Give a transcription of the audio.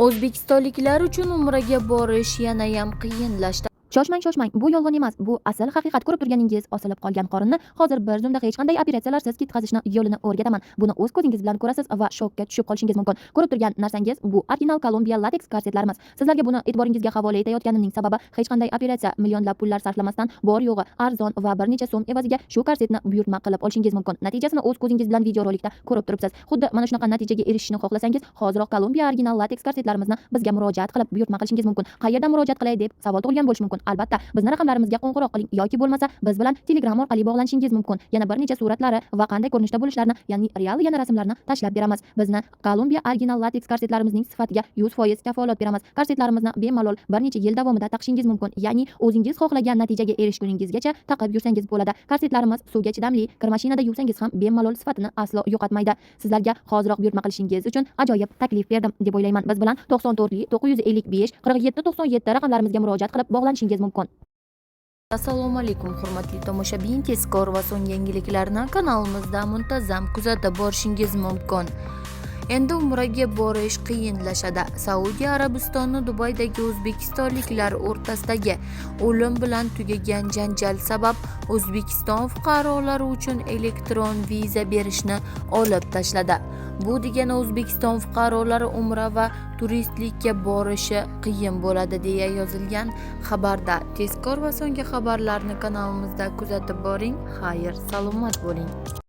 O'zbekistonliklar uchun umraga borish yanayam qiyinlashdi. Shoshmang, shoshmang, bu yolg'on emas, bu asl haqiqat. Ko'rib turganingiz osilib qolgan qorinni hozir bir zumda hech qanday operatsiyalarsiz ketkazishni yo'lini o'rgataman. Buni o'z ko'zingiz bilan ko'rasiz va shokka tushib qolishingiz mumkin. Ko'rib turgan narsangiz bu original Kolumbiya lateks korsetlarimiz. Sizlarga buni e'tiboringizga havola etayotganimning sababi, hech qanday operatsiya, millionlab pullar sarflamasdan, bor yo'g'i arzon va bir necha so'm evaziga shu korsetni buyurtma qilib olishingiz mumkin. Natijasini o'z ko'zingiz bilan videorolikda ko'rib turibsiz. Xuddi mana shunaqa natijaga erishishni xohlasangiz, hoziroq Kolumbiya original lateks korsetlarimizni bizga murojaat qilib buyurtma qilishingiz mumkin. Qayerdan murojaat qilay deb savol tug'ilgan bo'lishi mumkin. Albatta, bizni raqamlarimizga qo'ng'iroq qiling yoki bo'lmasa biz bilan Telegram orqali bog'lanishingiz mumkin. Yana bir necha suratlari va qanday ko'rinishda bo'lishlarini, ya'ni real yana rasmlarni tashlab beramiz. Bizni Kolumbiya original lateks korsetlarimizning sifatiga 100% kafolat beramiz. Korsetlarimizni bemalol bir necha yil davomida taqishingiz mumkin, ya'ni o'zingiz xohlagan natijaga erishguningizgacha taqib yursangiz bo'ladi. Korsetlarimiz suvga chidamli, kir mashinada yuvsangiz ham bemalol sifatini aslo yo'qotmaydi. Sizlarga hoziroq buyurtma qilishingiz uchun ajoyib taklif berdim deb o'ylayman. Biz bilan 94 955 47 97 raqamlarimizga murojaat qilib bog'lanishingiz mumkin. Assalomu alaykum, hurmatli tomoshabin. Tezkor va so'nggi yangiliklarni kanalimizda muntazam kuzatib borishingiz mumkin. Endi umraga borish qiyinlashadi. Saudiya Arabistoni Dubaydagi o'zbekistonliklar o'rtasidagi o'lim bilan tugagan janjal sabab O'zbekiston fuqarolari uchun elektron viza berishni olib tashladi. Bu degani O'zbekiston fuqarolari umra va turistlikka borishi qiyin bo'ladi, deya yozilgan xabarda. Tezkor va so'nggi xabarlarni kanalimizda kuzatib boring. Xayr, salomat bo'ling.